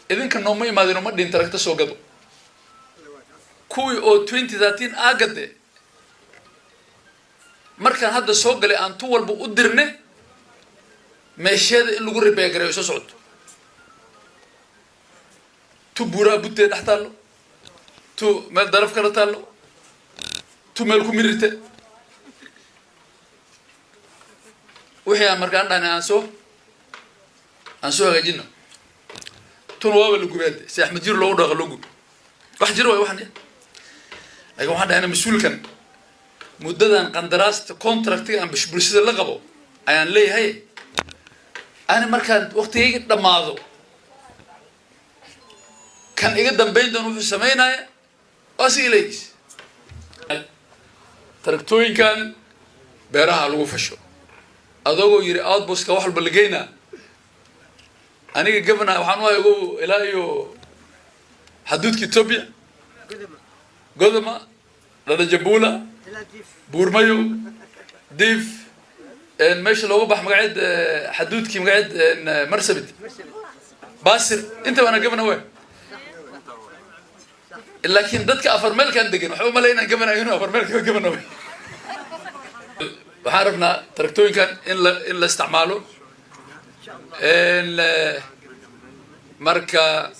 Idinka nooma imaadin, uma dhihin taragta soo gado. Kuwii oo 2013 aa gade, markaan hadda soo galay, aan tu walba u dirne meesheeda in lagu repair gareeyo soo socoto. Tu buuraa buttee dhex taallo, tu meel daraf kala taallo, tu meel ku mirirte. Wixii aan markaan dhahnay aan soo hagaajino, tuna waaba la gubay hadde, si Axmed Jir loogu dhaqa loo gubi. Wax jiro waay waxan, lakin waxaan dhahnay mas-uulkan muddadan qandaraasta contractiga aan bulshada la qabo ayaan leeyahay. Ani markaan waktigayga dhammaado, kan iga dambayn doona wuxuu samaynaya waa siga leegis. Taragtooyinkan beeraha lagu fasho, adagoo yiri outpostka wax walba la geynaa. Aniga governor waxaan u hay ogow ilaa iyo xaduudka Ethiopia, Godoma, Dhadhajabula, Buurmayo, Diif, meesha looga bax magaceed, xaduudkii magaceed, Marsabit, Basir, inta baana governor we. Laakiin dadka afar meelkan degan waxay umalay inaan governor, inuu afar meelka governor we. Waxaan rabnaa taraktooyinkan in la isticmaalo. Marka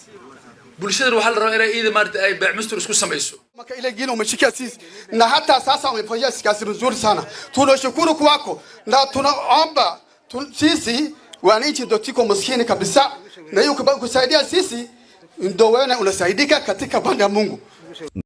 bulshadana waxaa la rabaa inay iyada maarata ay beec mustur isku samayso. Maka ile ingine umeshikia sisi na hata sasa umefanyia kazi nzuri sana, tunashukuru kwako na tunaomba sisi wananchi ndio tuko maskini kabisa, na hiyo kusaidia sisi ndio wewe unasaidika katika pande ya Mungu.